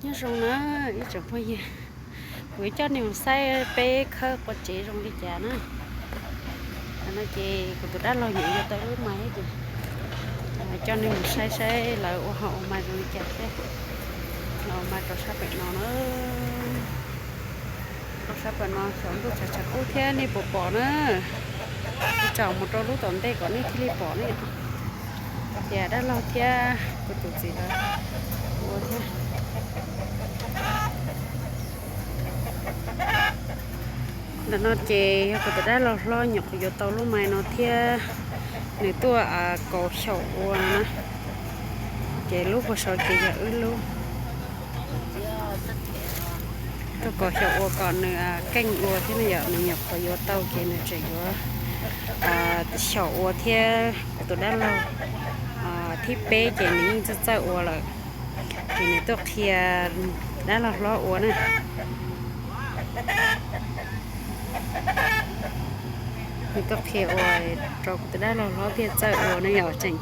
Nyob zoo na ib tsoom phooj ywg, kuv yuav coj nej mus saib peb khawb qua tsev zoo li cas na. Tam no ces kuv tus dab laug nyuam yuav tau lub mais ces coj nej mus saib saib lawv ua hauj ua mais zoo li cas thiab. Los mas rau sab pem no na, rau sab pem no xyov ntuj tshav tshav kub thiab nej puas pom na. Kuv tsom mus rau lub tom ntej kom nej thiaj li pom ne. Ces dab laug thiab kuv tus txiv lawv ua thiab. Ntawm no ces yog kuv tus dab laug hlob nyuam qhuav yuav tau lub mais no thiab, nws tuaj kaus xyaum ua no na. Ces lub puag saud ces yog wb lub. Tuaj kaus xyaum ua kom nws keej ua thiab no yom, nws nyuam qhuav yuav tau ces nws tseem yuav xyaum ua thiab. Kuv tus dab laug thib peb ces nws yeej txawj txawj ua lawm, ces nws tuaj qhia dab laug hlob ua na. Nws tuaj qhia ua rau kuv tus dab laug hlob thiaj txawj ua no yom, tseem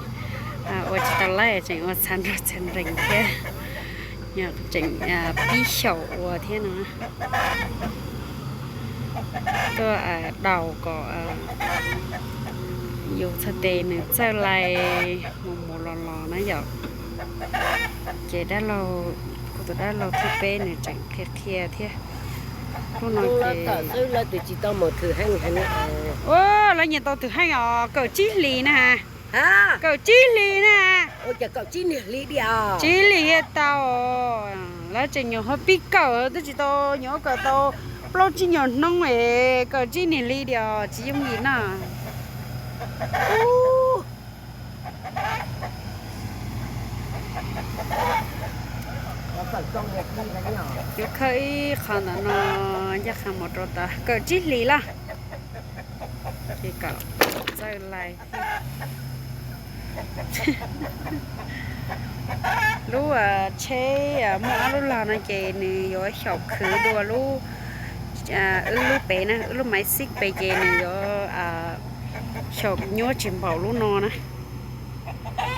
ua tsis tau laij tseem ua txhav nrog txhav nrees thiab, tseem pib xyaum ua thiab no. Tuaj daus kom yus txhais tes nws txawj lais mus mus los los na yom. Ces dab laug, kuv tus dab laug thib peb nws tseem qhia qhia thiab. Hnub no ces lawv nyiam tau thwm heej os, kawm tsib hlis na. Kawm tsib hlis na. Tsib hlis thiaj tau. Lawv tseem nyuam qhuav pib kawm twb tsis tau, nyuam qhuav kawm tau plaub tsib nyuag hnub es kawm tsib hlis li os, tsis yooj yim na. Yuav khawb ib qho ntawm no, ncaj qha mus rau tod kawm tsib hlis lawm. Ces kom txawj lais. Lub tsheb muaj ob lub lag no ces nws yuav xyaum khwv dua lub, wb lub pem na, wb lub maiv xib pem ces nws yuav xyaum nyuaj tsis npaum lub no na.